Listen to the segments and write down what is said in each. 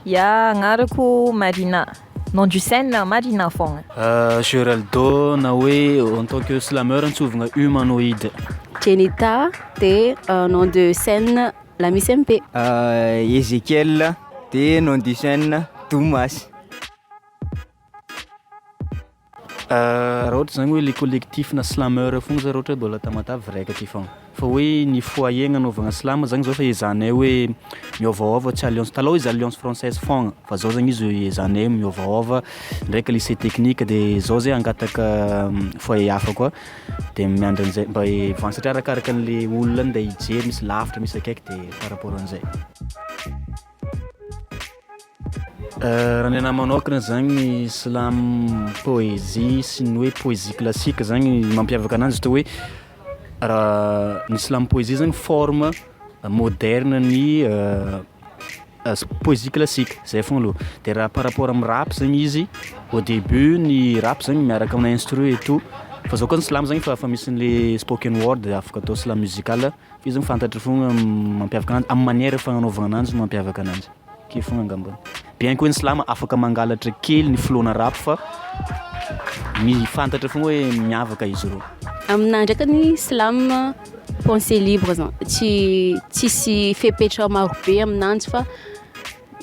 Ya, agnarako Marina, nom du scène Marina fogna. Geraldo na hoe en tant que slameur antsovagna humanoïde. Jenita de nom de scène La Miss MP. Ezekiel de nom de scène Domasy. Raha ohatra zany hoe le collectif na slameur foagna zao raha ohatra hoe mbola à Tamatave raika ty foagna fa hoe ny foyer agnanaovagna slam zany zao fa ezahanay hoe miovaova tsy alliance, talôha izy alliance française foagna fa zao zany izy ezahanay miovaôva ndraiky lycée technique de zao zay hangataka foyer hafa koa de miandry an'zay mba hi- satria arakaraka an'le olona andeha hijery misy lavitra misy akaiky de par rapport an'zay. Raha ny anahy manôkana zagny slam poésie sy ny hoe poésie classique zagny mampiavaka ananjy to hoe raha ny slam poésie zany forme moderne ny s- poésie classique, zay foagna aloha de raha par rapport am'rap zagny izy au début ny rap zagny miaraka aminà instru et tout fa zao koa ny slam zagny fa misy an'le spoken word afaka atao slam musical fa izy fantatra foagna mampiavaka ananjy am'manière fagnanaovagna ananjy mampiavaka ananjy, ake foagna angambany. Bien que hoe ny slam afaka mangalatra kely ny flow-nà rap fa ny fantatra foagna hoe miavaka izy roa. Aminahy ndraikany slam pensée libre zany tsy tsisy fepetra marobe aminanjy fa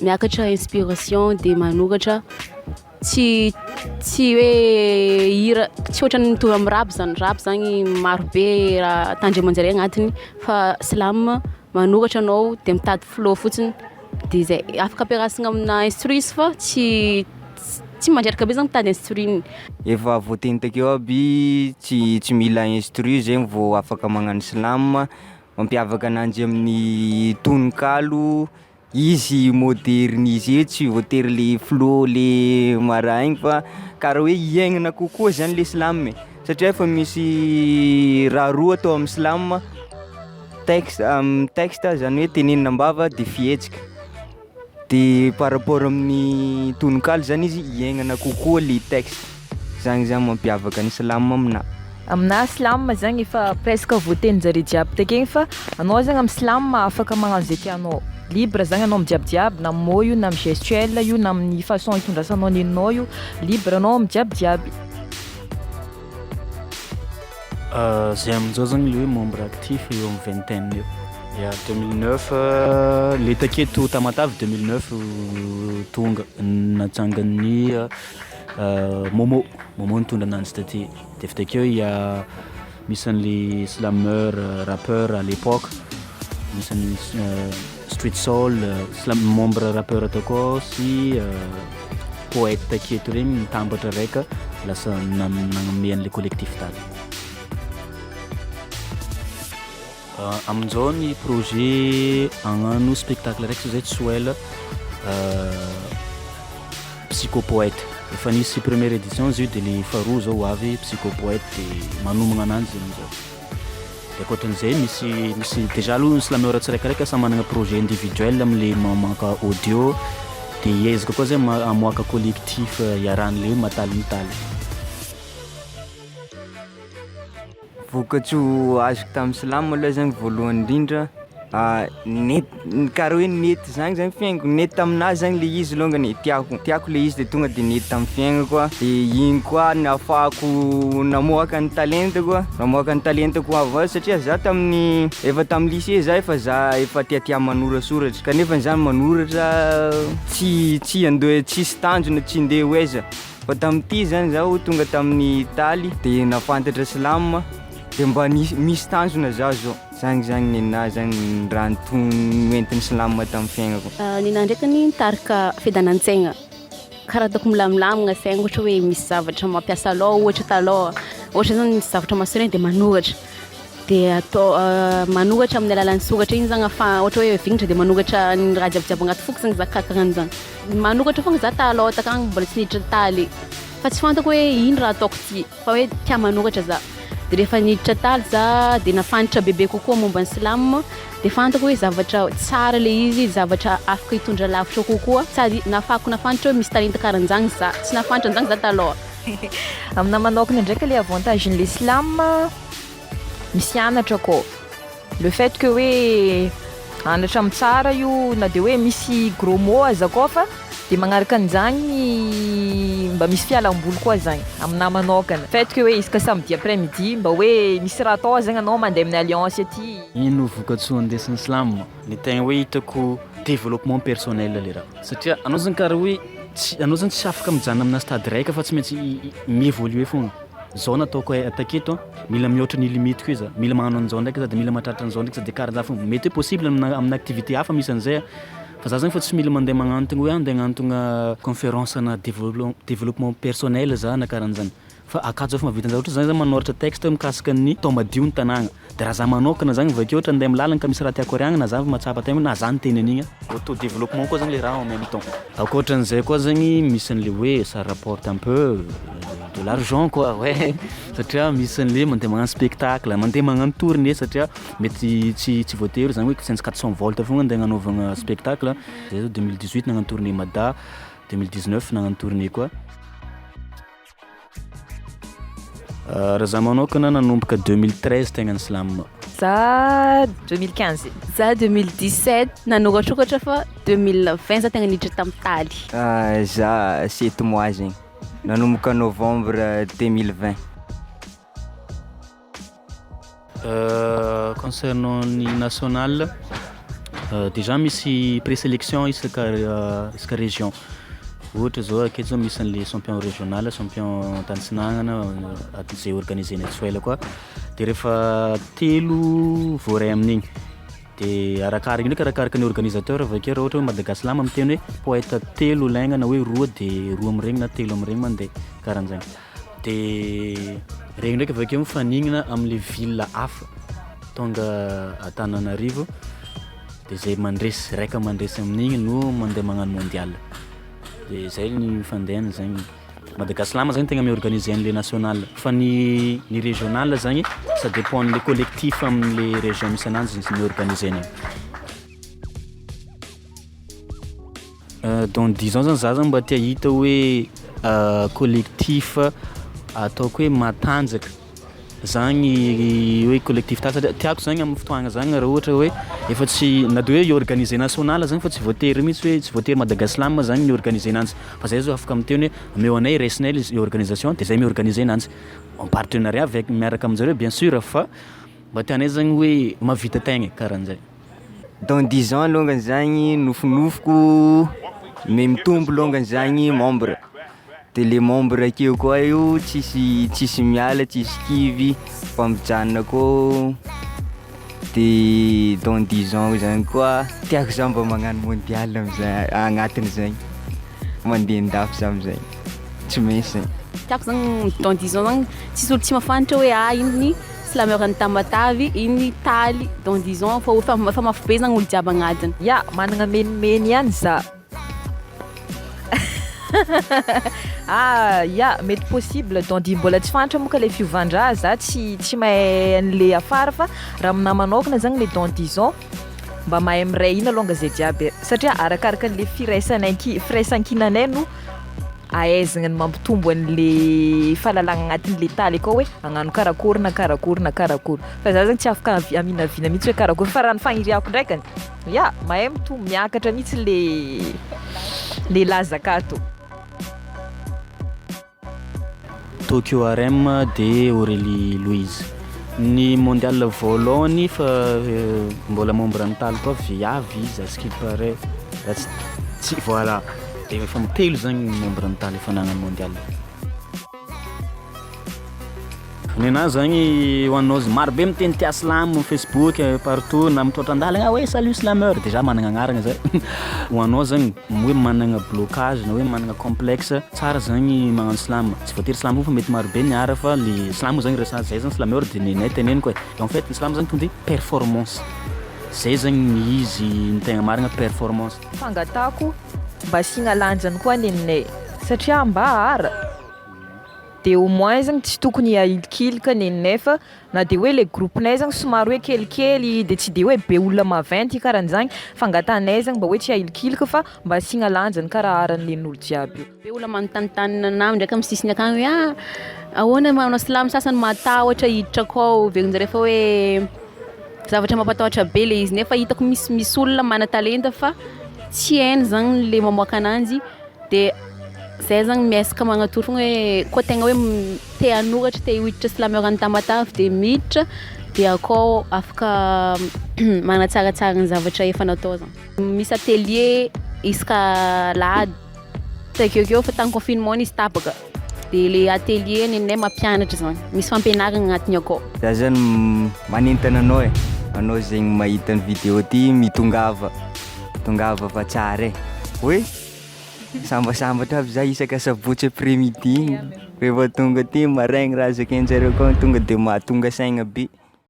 miakatra inspiration de manoratra tsy tsy hoe hira tsy ohatran'ny mitovy am'rap zany, rap zany marobe raha tandreman-jare agnatiny fa slam manoratra anao de mitady flow fotsiny de zay, afaka ampiarahasina aminà instru izy fa tsy tsy mandreraka be zany mitady instru-ny. Efa voateny takeo aby tsy tsy mila instru zaigny vao afaka magnano slam, mampiavaka ananjy amin'ny tononkalo izy modernisé tsy voatery le flow le maraha igny fa karaha hoe iaignana kokoa zany le slam e satria efa misy raha roa atao am'slam: texte texte zany hoe tenenina am-bava de fihetsika de par rapport amin'ny tononkalo zany izy iaignana kokoa le texte, zany zany mampiavaka ny slam aminahy. Aminahy slam zagny efa presque voatenin-jare jiaby takegny fa anao zagny am'slam afaka magnano zay tianao, libre zagny anao am'jiabijiaby na am'mot io na am'gestuelle io na amin'ny façon itondrasanao neninao io, libre anao am'jiabijiaby. Zahay amin-jao zany le hoe membre actif eo am'vingtaine eo, ya 2009 le taketo Tamatave 2009 tonga natsangan'ny Mômô, Mômô nitondra ananjy taty de avy takeo il y a misy an'le slameur rappeur à l'époque, misy an'ny s- Street Soul, slam- membre rappeur takao sy poète taketo regny nitambatra raika lasa nam- nagnome an'le collectif Tale. Amin-jao ny projet hagnano spectacle raiky zao zahay tsy ho ela Psychopoète, efa nisy première édition izy io de le faharoa zao ho avy Psychopoète de manomagna ananjy zay am'zao. De ankoatran'izay misy misy déjà aloha ny slameur tsiraikaraika samy managna projet individuel am'le mamoaka audio de hiezaka koa zay ma- hamoaka collectif iarahan'le hoe matalimitaly. Vokatsoa azoko tamin'ny slam aloha zany voalohany indrindra net- karaha hoe nety zany zany fiaignako nety taminahy zany le izy longany e, tiàko tiàko le izy de tonga de nety tamin'ny fiaignako a de igny koa nahafahako namoaka ny talentako a, namoaka ny talentako avao satria za tamin'ny efa tamin'ny lycée za efa za efa tiatia manoratsoratra kanefa zany manoratra tsy tsy andeha tsisy tanjona tsy ndeha ho aiza fa tamin'ity zany zaho tonga tamin'ny taly de nahafantatra slam de mba nisy misy tanjona za zao, zany zany nenahy zany raha nto- noentin'ny slam tamin'ny fiaignako. Ninahy ndraikany nitarika fiadanan-tsaigna karaha ataoko milamilamina saigna ohatra hoe misy zavatra mampiasa lôha ohatra talôha, ohatra zany misy zavatra mahasorena de manoratra de atao manoratra amin'ny alalan'ny soratra igny zany ahafaha ohatra hoe vignitra de manoratra ny raha jiabijiaby agnaty foko zany za karakarahan'zany, manoratra foagna za talôha takagny mbola tsy niditra taly fa tsy fantako hoe ino raha ataoko ty fa hoe tia manoratra za de rehefa niditra taly za de nahafantatra bebe kokoa momba ny slam de fantako hoe zavatra tsara le izy, zavatra afaka hitondra lavitra kokoa sady nahafahako nahafantatra hoe misy talenta karahan'zany za, tsy nahafantatra an'zany za talôha. Aminahy manôkana ndraiky le avantagen'le slam misy anatra akao, le fait que hoe. Anatra amin'ny tsara io na de hoe misy gros mots aza koa fa de magnaraka an'izagny mba misy fialamboly koa zagny aminahy manôkana, fait que hoe isaka samedi après midi mba hoe misy raha atao zagny anao mandeha amin'ny alliance aty. Ino vokatsoa andesin'ny slam? Ny tegna hoe hitako développement personnel le raha satria anao zany karaha hoe tsy anao zany tsy afaka mijanona aminà stade raika fa tsy maintsy miévoluer foagna, zao nataoko e- taketo a, mila mihoatra ny limitiko io za, mila magnano an'zao ndraiky za de mila mahatratra an'zao ndraiky za de karahan'zany foagna, mety hoe possible aminà aminà activité hafa misy an'zay a fa za zany fa tsy mila mandeha magnantogno hoe andeha hagnantogna conférence ana développement développement personnel za na karahan'zany fa akato za fa mahavita an'zany, ohatra zany za manôratra texte mikasika ny atao madio ny tanàgna de raha za manôkana zany avy akeo ohatra andeha am'làlana ka misy raha tiàko horiàgna za mahatsapa tegna hoe na za niteny an'igny a, auto-développement koa zany le raha en même temps. Ankoatran'zay koa zagny misy an'le hoe ça rapporte un peu de l'argent quoi, ouais satria misy an'le mandeha magnano spectacle, mandeha magnano tournée satria mety tsy voatery zany hoe tsy maintsy 400 volts foagna andeha agnanaovagna spectacle, zay zao 2018 nagnano tournée Mada, 2019 nagnano tournée koa. Raha za manôkana nanomboka 2013 tegna nislam. Za 2015. Za 2017 nanoratroratra fa 2020 za tegna niditra tamin'ny taly. Za sept mois zaigny, nanomboka novembre 2020. Concernant ny national, déjà misy présélection isaka isaka région, ohatra zao aketo zao misy an'le champion régional, champion tantsignagnana zay organisenay Tsoela koa de rehefa telo voaray amin'igny de arakaraka ndraiky arakaraka ny organisateur avy akeo raha ohatra hoe Madagaslam miteny hoe poète telo ilaigna na hoe roa de roa am'regny na telo am'regny mandeha karahan'zany de regny ndraiky avy akeo mifaninana am'le ville hafa tonga Antananarivo de zay mandresy raika mandresy amin'igny no mandeha magnano mondial de zay ny fandehany zaigny. Madagaslam zany tegna miorganiser an'le national fa ny ny régional zagny ça dépend an'le collectif am'le région misy ananjy izy miorganiser an'igny. Dans dix ans zany za zany mba te hahita hoe collectif ataoko hoe matanjaka zagny hoe collectif ta satria tiàko zagny am'fotoagna zagny raha ohatra hoe efa tsy na de hoe hiorganiser national zany fa tsy voatery mihitsy hoe tsy voatery Madagaslam zany miorganiser ananjy fa zahay zao afaka miteny hoe omeo anay raisinay le z- organisation de zahay miorganiser ananjy en partenariat avec miaraka amin-jareo bien sûr fa mba tianay zagny hoe mahavita tegna e karahan'zay. Dans dix ans alongany zagny nofinofiko mihamitombo longany zagny membre de le membre akeo koa io tsisy tsisy miala tsisy kivy fa mijanona akao de dans dix ans zany koa tiàko za mba magnano mondial am'zay agnatin'izay, mandeha andafy za am'zay, tsy maintsy zay. Tiako zany dans dix ans zany tsisy olo tsy mahafantatra hoe ah iny slameur an'i Tamatavy, iny Taly dans dix ans fa efa efa mafy be zany olo jiaby agnatiny. Ya, managna menimeny ihany za. Ah ya, mety possible dans dix mbola tsy fantatra moa ka le fiovan-draha za tsy mahay an'le afara fa raha aminahy manôkana zany le dans dix ans mba mahay miray hina alônga zay jiaby e satria arakaraka an'le firaisanay- firaisankinanay no ahaizagna ny mampitombo an'le fahalalagna agnatin'le taly akao hoe hagnano karakôry na karakôry na karakôry fa za zany tsy afaka avi- haminavina mihitsy hoe karakôry fa raha ny fagniriàko ndraikany ya mahay mitombo miakatra mihitsy le laza akato. Tokyo RM de Aurélie Louise. Ny mondial voalohany fa mbola membre an'ny Taly koa viavy izy à ce qu'il paraît raha tsy voilà de efa telo zany membre an'ny Taly efa nagnano mondial. Nenahy zagny ho anao z- marobe miteny tia slam Facebook partout na mitrôtra an-dàlagna ah ouais salut slameur de za managna agnarana zay ho anao zagny hoe managna blocage na hoe managna complexe tsara zagny magnano slam, tsy voatery slam io fa mety marobe ny art fa le slam zany resaha zay zany slameur de nenay teneniko e, en fait ny slam zany to de performance, zay zany ny izy ny tegna marigna performance. Fangatahako mba asiagna lanjany koa neninay satria mba art de au moins zany tsy tokony ahilikilika neninay fa na de hoe le groupenay zany somary hoe kelikely de tsy de hoe be olona maventy karahan'zany, fangatahanay zany mba hoe tsy ahilikilika fa mba asiagna lanjany karaha art nen'olo jiaby io. Be olo magnontanintany anahy ndraiky amin'ny sisiny akagny hoe ah ahoana manao slam, sasany matahotra hiditra akao, heverin-jareo fa hoe. Zavatra mampatahotra be le izy nefa hitako misy misy olona mana-talenta fa tsy hainy zany le mamoaka ananjy de zay zany miezaka magnatoro fogna hoe koa tegna hoe te hanoratra te hiditra slameur any Tamatave de miditra de akao afaka manatsaratsara ny zavatra efa natao zany. Misy atelier isaka alahady takeokeo fa tamin'ny confinement izy tapaka de le atelier nenay mampianatra zany, misy fampianarana agnatiny akao. Za zany manentana anao e, anao zegny mahita ny vidéo ty mitongava, tongava fa tsara e, oe sambasambatra aby za isaka sabotsy après midi igny rehefa tonga aty maraigny raha zakainjareo akao tonga de mahatonga saigna be.